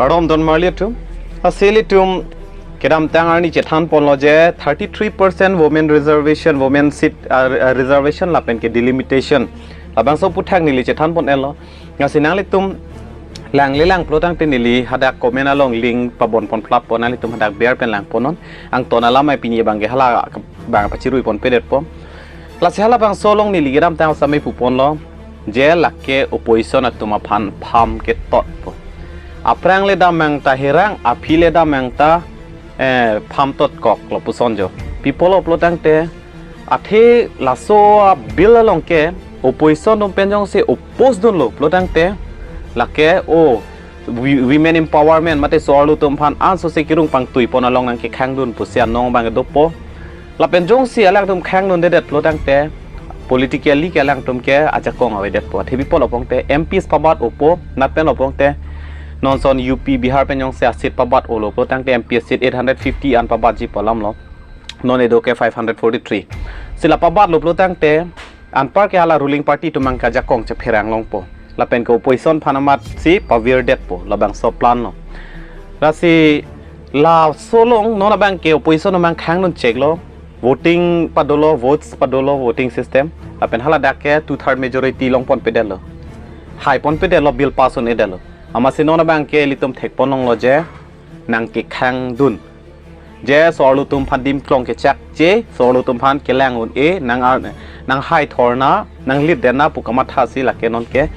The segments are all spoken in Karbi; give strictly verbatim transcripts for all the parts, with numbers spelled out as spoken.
Kardom don marli atum. Lasi ilitum kedamtang arni chethan ponlo je thirty three percent women reservation, women seat, uh, uh, reservation lapen ke delimitation labangso aphuthak neli chethan pon-elo. Lasi nanglitum langle lang pulo tangte neli hadak comment along link pabon pon plap pon, nanglitum hadak ber pen lang ponnon. Angton alamai pini abang ke hala abang pachirui ponpedetpo. Lasi halabangso along neli kedamtang sami pu ponlo je lake opposition atum aphan pham ketot po. Aphrang le damnang ta herang, aphi le damnang ta, eh, pham tot koklo puson jo. Pi apotlo pulo tangte, athe laso a-bill along ke opposition atum pen jongsi oppose dunlo pulo tangte, lake o wi- women empowerment mate so-arlo atum aphan anso se kerung pangtui pon along nangkekhang dun pusi anong abang dopo. Lapen jongsi alangtum khang dundedet pulo tangte, politically ke alangtum ke ajakong avedetpo. Athe pi apotlo pulo tangte M Ps pabat-opo, nat pen lo pulo tangte non ason U P, Bihar pen jongsi a-seat pabat-olo pulo tangte M P seat eight hundred fifty an pabatji pu alamlo. Non edo ke five hundred forty three. Lasi la pabatlo pulo tangte anpar ke hala ruling party atum abang ke ajakong chepherang longpo. Lapen ke opposition aphan amatsi pavirdetpo, labangso plan lo. Lasi laso along non abang ke opposition atum abang khang dun cheklo. Voting padolo, votes padolo, voting system. Lapen haladak ke two third majority long ponpedetlo. Hai ponpedetlo, bill pass un-edetlo. Amatsi non abang ke ilitum thek pon longlo je nangkekhang dun. Je so-arlo atum aphan dim klong kechakche, so-arlo atum aphan kelang un-e, nang ar- nang hai thorna, nang lit detna pu kamathasi lake non ke,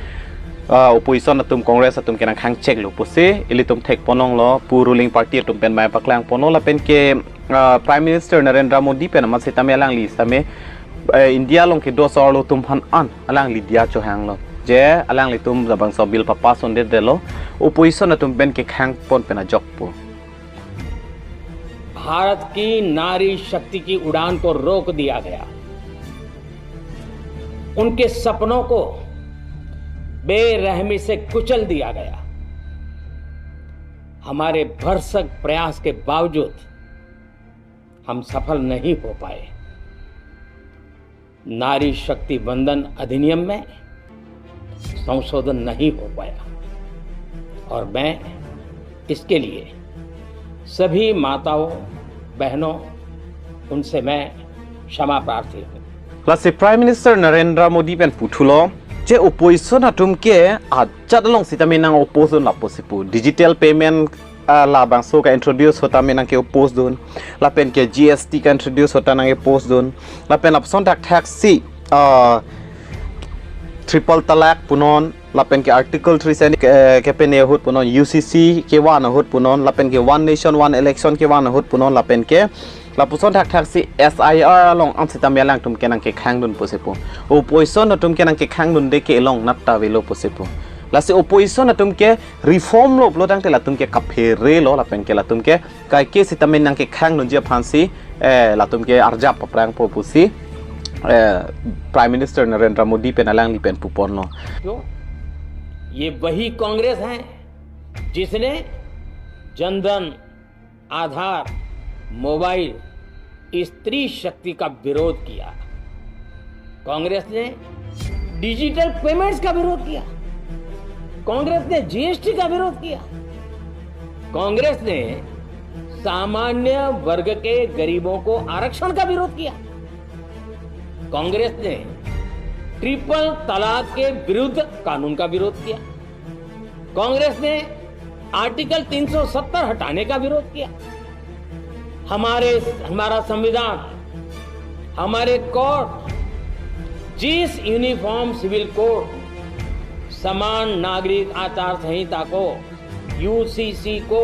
ah, opposition atum, Congress atum ke nangkhang cheklo pusi ilitum thek pon longlo, pu ruling party atum pen mai paklang ponlo. Lapen ke, ah, Prime Minister Narendra Modi pen amat sitame alangli sitame, eh, India along kedo so-arlo atum aphan an alangli diya chohanglo je alanglitum labangso bill papass undedetlo, opposition atum pen kekhang pon pen ajok pu. Bharat की नारी शक्ति की उड़ान को रोक दिया गया, उनके सपनों को बेरहमी से कुचल दिया गया। हमारे भरसक प्रयास के बावजूद हम सफल नहीं हो पाए। नारी शक्ति वंदन अधिनियम में संशोधन नहीं हो पाया और मैं इसके लिए सभी माताओं, बहनों, उनसे मैं क्षमा प्रार्थी हूँ। Lasi Prime Minister Narendra Modi pen puthulo je opposition atum ke ajat along sitame nang oppose dun lapusi pu. Digital payment, ah, labangso ka-introduce ahut tame nangke-oppose dun. Lapen ke G S T ka-introduce ahut ta nangke-oppose dun. Lapen lapuson thakthaksi, ah, triple talak punon. Lapen ke Article three seventy ke, kepene ahut punon, U C C kevan ahut punon. Lapen ke One Nation One Election kevan ahut punon. Lapen ke lapuson thakthaksi S I R along an sitame alangtum ke nangkekhang dun pusi pu. Opposition atum ke nangkekhang dunde ke elong nat ta avelo pusi pu. Lasi opposition atum ke reform lo pulo tangte latum ke kaphere lo, lapen ke latum ke kaike sitame nangkekhang dunji aphansi, eh, latum ke arjap paprangpo pusi, eh, Prime Minister Narendra Modi pen alangli pen pu ponlo. क्यों? ये वही कांग्रेस है जिसने जनधन, आधार, मोबाइल, स्त्री शक्ति का विरोध किया। कांग्रेस ने डिजिटल पेमेंट्स का विरोध किया, कांग्रेस ने जीएसटी का विरोध किया, कांग्रेस ने सामान्य वर्ग के गरीबों को आरक्षण का विरोध किया, कांग्रेस ने ट्रिपल तलाक के विरुद्ध कानून का विरोध किया, कांग्रेस ने आर्टिकल तीन सौ सत्तर हटाने का विरोध किया। हमारे, हमारा संविधान, हमारे कोर्ट जिस यूनिफॉर्म सिविल कोड, समान नागरिक आचार संहिता को, यूसीसी को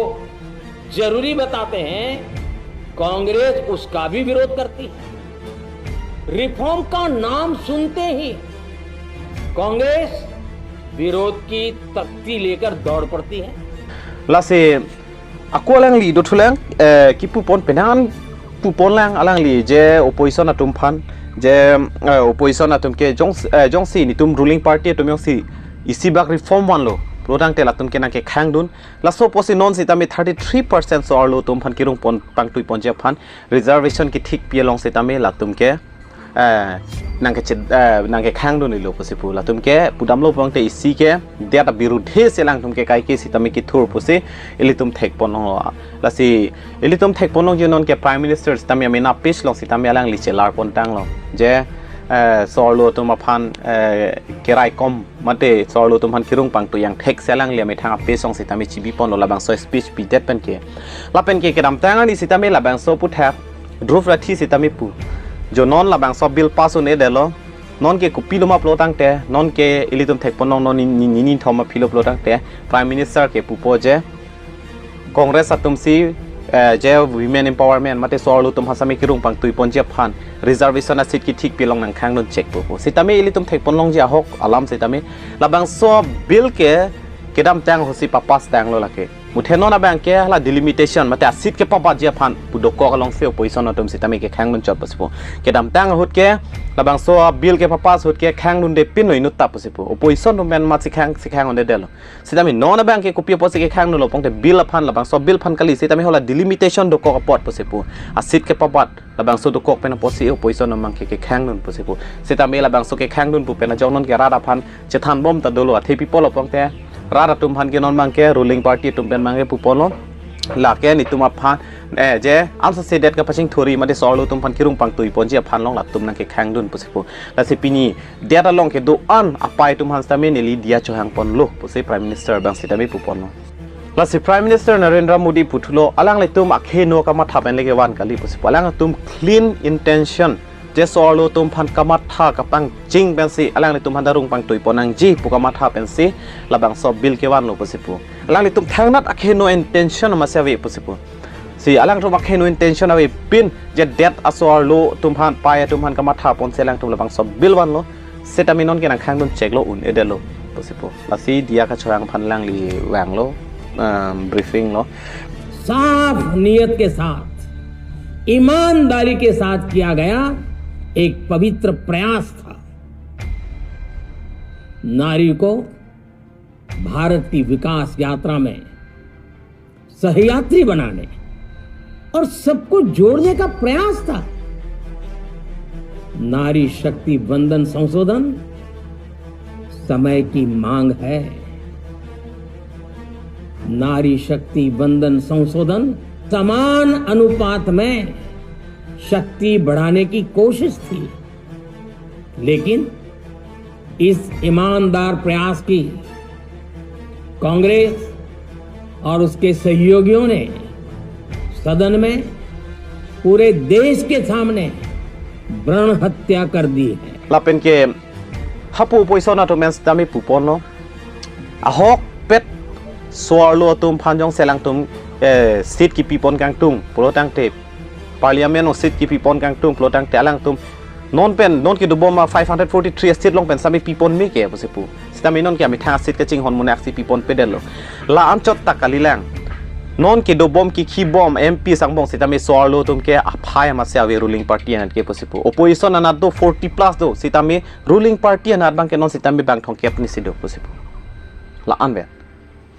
जरूरी बताते हैं, कांग्रेस उसका भी विरोध करती है। रिफॉर्म का नाम सुनते ही कांग्रेस विरोध की तख्ती लेकर दौड़ पड़ती है। Lasi ako alangli dothulang, eh, kipu pon penan pu ponlang alangli je opposition atum aphan, je, eh, opposition atum ke jong, eh, jongsi netum ruling party atum jongsi isi bak reform vanlo pulo tangte latum ke nangkekhang dun. Laso apotsi non sitame thirty three percent so-arlo atum aphan kerung pon pangtui ponji aphan, reservation kethik pi along sitame latum ke eh, nangkechit, eh, nangkekhangdun-ilo pusi pu. Latum ke pudamlo pulote isi ke, det abirudhe si alangtum ke kaike sitame kethur pusi ilitum thekponlonglo. Lasi ilitum thekponlongji non ke Prime Minister sitame amena page along sitame alangli chelarpontanglo. Je, eh, so-arlo atum aphan, eh, keraikom mate so-arlo atum aphan kirung pangtui angthek si alangli amethang a-page along sitame chibiponlo labangso speech pidet pen ke. Lapen ke kedamtang arni sitame labangso aputhak Dhruv Rathi sitame pu. Jo non labangso bill pass un-edetlo. Non ke kopilo ma pulotangte, non ke ilitum thekponlong non ni, ni, ni, ni thom ma pilo pulotangte, Prime Minister ke pupo je Congress atum si, eh, je women empowerment mate so-arlo atum aphan sitame kirung pangtuiponji aphan reservation a-seat kethik pi along nangkhangdun chek pupo. Sitame ilitum thekponlongji ahok alam sitame labangso bill ke kedamtang ahut si papass tanglo lake. Muthe non abang ke hala delimitation mate a-seat kepabatji aphan pu dokok alongsi opposition atum sitame kekhangdun chot pusi pu. Kedamtang ahut ke labangso bill kepapass ahut ke khangdundepinlo inut ta pusi pu. Opposition atum pen amat si khang si khang-un-edetlo. Sitame non abang ke kopi apotsi kekhangdunlo pulote bill aphan, labangso bill aphan kali, sitame hala delimitation dokok apot pusi pu. A-seat kepabat labangso dokok pen apotsi opposition atum abang ke kekhangdun pusi pu. Sitame labangso kekhangdun pu pen ajok non ke rat aphan chethanbom ta dolo, athe pi pulo pulote rat atum aphan ke non abang ke ruling party atum pen abang ke puponlo. Lake netum aphan, eh, je ansa sedet kapachingthurji mate so-arlo atum aphan kirung pangtuiponji aphan along latum nangkekhangdun pusi pu. Lasi pini det along kedo-an apai atum aphan sitame neli diya chohangponlo pusi Prime Minister abang sitame puponlo. Lasi Prime Minister Narendra Modi puthulo, alanglitum akhei-no kamatha pen le kevan kali pusi pu. Alangtum clean intention, je so-arlo atum aphan kamatha kapangcheng pensi alanglitum aphan ta rung pangtuipon nangji pu kamatha pensi labangso bill kevanlo pusi pu. Alanglitum thangnat akhei-no intention amatsi ave pusi pu. Si alangtum akhei-no intention avepin je det aso-arlo atum aphan, pai atum aphan kamathapon si alangtum labangso bill vanlo. Sitame non ke nangkhangdun cheklo, un-edetlo pusi pu. Lasi diya kachohang aphan alangli vanglo, um, briefing lo. साफ नीयत के साथ, ईमानदारी के साथ किया गया एक पवित्र प्रयास था। नारी को भारत की विकास यात्रा में सहयात्री बनाने और सबको जोड़ने का प्रयास था। नारी शक्ति वंदन संशोधन समय की मांग है। नारी शक्ति वंदन संशोधन समान अनुपात में शक्ति बढ़ाने की कोशिश थी, लेकिन इस ईमानदार प्रयास की कांग्रेस और उसके सहयोगियों ने सदन में पूरे देश के सामने भ्रूण हत्या कर दी है। Lapen ke hapu opposition atum pen sitame puponlo. Ahokpet so-arlo atum aphan jongsi alangtum, eh, seat kipipon kangtung pulotangte, Parliament along seat kipipon kangtung pulotangte alangtum non pen, non kedobom a-five hundred forty-three seat along pen sitame pipon meke pusi pu. Sitame non ke amethang a-seat kachinghon munak si piponpedetlo. La anchot ta kalilang. Non kedobom kikhibom M P sangbong sitame so-arlo atum ke aphai amatsi ave ruling party anat ke pusi pu. Opposition anat do forty plus do, sitame ruling party anat abang ke non sitame bang thomkep ni si do pusi pu. La-an vet.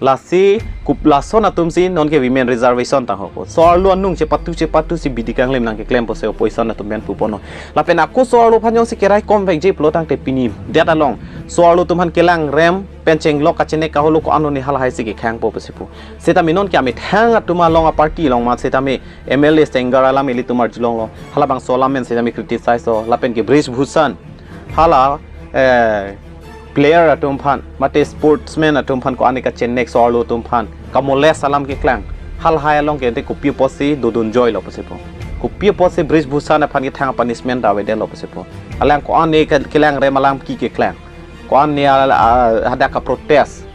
Lasi kup lason atum si non ke women reservation tangho pu. So-arlo anung chepatu chepatu si bidi kanglim nangkeklem pusi opposition atum pen puponlo. Lapen ako so-arlo aphan jongsi keraikomvekji pulotangte pini det along so-arlo atum aphan kelangrem pen chenglok kachenek kaholo ko-an lo ni halahai si kekhangpo pusi pu. Sitame non ke amethang atum along a-party along amat sitame M L A Senggar alam ilitum arjulonglo. Halabangso alam pen sitame criticize lo. Lapen ke Brij Bhushan hala, eh, player atum aphan mate sportsman atum aphan ko-an ni kachenek so-arlo atum aphan kamolest alam keklang. Halahai along ke ante kopi apotsi dodun joilo pusi pu. Kopi apotsi Brij Bhushan aphan kethang punishment avedetlo pusi pu. Alang ko-an ni ke-, kelangrem alam ke keklang. Ko-an ni a, a, hadak a-protest.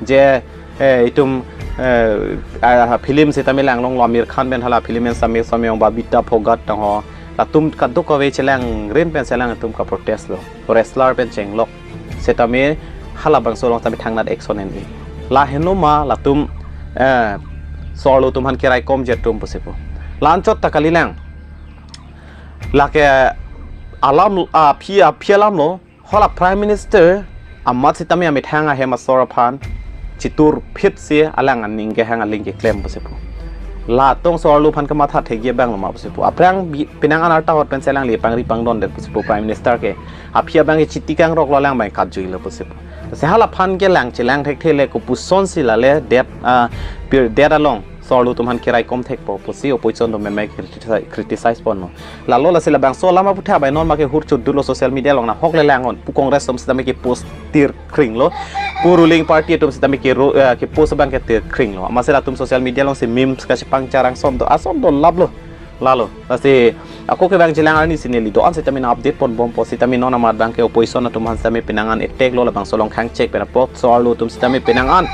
Je, eh, itum, eh, a, a-film sitame langlonglo, Aamir Khan pen hala film pen sitame Samyong Babita Phogat tangho. Latum kadokave chelangrin pen si alangtum ka-protest lo. Wrestler pen chenglok. Sitame halabangso along sitame thangnat action en-e. Lahenlo ma latum, eh, so-arlo atum aphan keraikomji atum pusi pu. La anchot ta kalilang. Lake alam, aphi, aphi alamlo. Hala Prime Minister amat sitame amethang ahem asor aphan chitur phit si alang aning kehang aling keklem pusi pu. Latum so-arlo aphan kamatha thekji abang lo ma pusi pu. Aphrang bi-, penang an arta hot pen si alangli pangri pangdon det pusi pu Prime Minister ke. Aphi abang ke chiti kangrok lo, alang abang katjui lo pusi pu. Si halaphan ke lang chelang thekthe le, kopuson si lale det, ah, pir det along so-arlo atum aphan keraikom thekpo pusi opposition atum memai criticize, criticize ponlo. Lalo lasi labangso alam aphuthak abang non ma ke hur chut dolo social media along, nahok le lang-on pu Congress atum sitame ke post tir kring lo. Pu ruling party atum sitame ke ro-, eh, ke post abang ke tir kring lo. Amatsi latum social media along si memes kachepangchar ason do, ason do lap lo. Lalo. Lasi ako ke abang chelang arni si neli do-an sitame nang update ponbompo, sitame non amat abang ke opposition atum aphan sitame penang an attack lo, labangso along khangchek pen apot so-arlo atum sitame penang an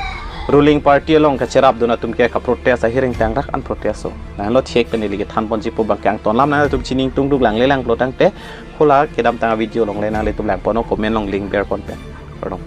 ruling party along kacherapdun atum ke kaprotest ahiring tangrak an protest lo. Nanglo chek pen neli kethan ponji pu abang ke angton lam, nangtum chiningtungduk lang le lang pulo tangte, hala kedamtang video along le nanglitum lang pon, comment along link ber pon pen. Kardom.